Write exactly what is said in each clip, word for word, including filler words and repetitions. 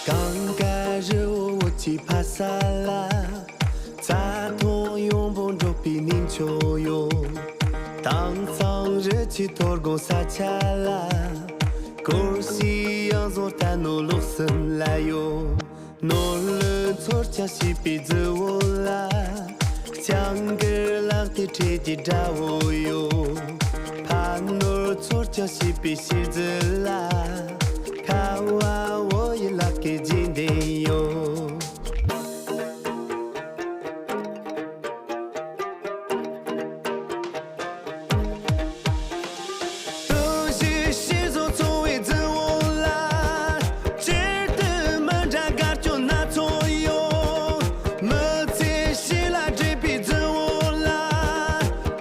གངས་དཀར་རི་བོ་བོད་ཀྱི་ཕ་ས་ལ། རྩྭ་ཐང་ཡངས་པོ་འབྲོག་པའི་གནས་མཆོག་ཡོད། དྭངས་གཙང་རི་ཆུའི་ཐོར་གོང་ས་ཆ་ལ། གོར་སའི་གཡང་ཟོར་རྟ་ནོར་ལོག་གསུམ་ལ་ཡོད། ནོར་ལུག་འཚོ་སྐྱེལ་བྱེད་པའི་རྫི་བོ་ལ། ལྕང་གི་ལག་ཏུ་ཁྲེ་རྒྱའི་དགྲ་བོ་ཡོད། ཕ་ནོར་འཚོ་སྐྱེལ་བྱེད་པའི་བྱི་རྫི་ལ། ཁ་བ་བོ་ཡི་ལག་གི་རྗེས་འདེད་ཡོད། ལྟོ་ཞིབ་ཤེས་བཟོ་འཚོ་བའི་རྫི་བོ་ལ། སྤྱིར་དུ་མི་འདྲ་དགའ་སྐྱོ་སྣ་ཚོགས་ཡོད། མི་ཚེ་ཞི་ལ་བྲེལ་བའི་རྫི་བོ་ལ།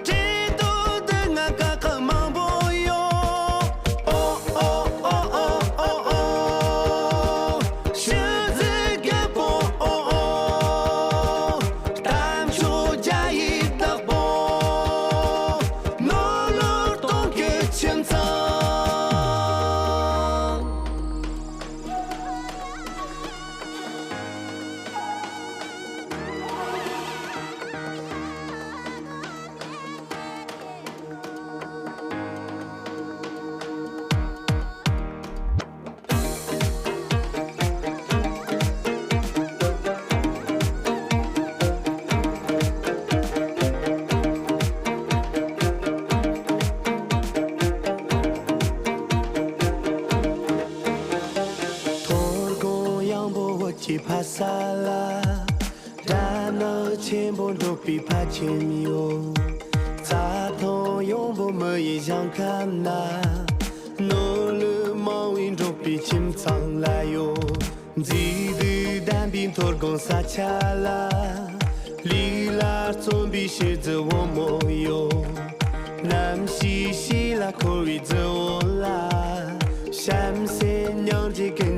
བྲེལ་དོ་སྡུག་བསྔལ་དཀའ་ཁག་མང་པོ་ཡོད། ཨོ་ཨོ་ཨོ་ཨོ་ཨོ་ཨོ། ཤུལ་རྫི་རྒད་པོ་ཨོ་ཨོ། གཏམ་ཤོད་རྒྱ་ཡི་བདག་པོ། ནོར་ལུག་སྟོང་གི་ཁྱིམ་ཚང་། ཐོར་གོང་ཡངས་པོ་བོད་ཀྱི་ཕ་ས་ལ། སྦྲ་ནག་ཆེན་པོ་འབྲོག་པའི་ཕ་ཁྱིམ་ཡོད། རྩྭ་ཐང་ཡངས་པོ་མི་ཡི་ཞིང་ཁམས་ན། ནོར་ལུག་མང་བའི་འབྲོག་པའི་ཁྱིམ་ཚང་ལ་ཡོད། མཛེས་སྡུག་ལྡན་པའི་ཐོར་གོང་ས་ཆ་ལ། ལུས་ལ་བརྩོན་པའི་ཤེས་རྩི་བུ་མོ་ཡོད། རྣམ་ཤེས་ཤེས་ལ་འཁོར་བའི་རྫི་བོ་ལ། གཤམ་གསལ་སྙིང་རྗེ་ཀུན།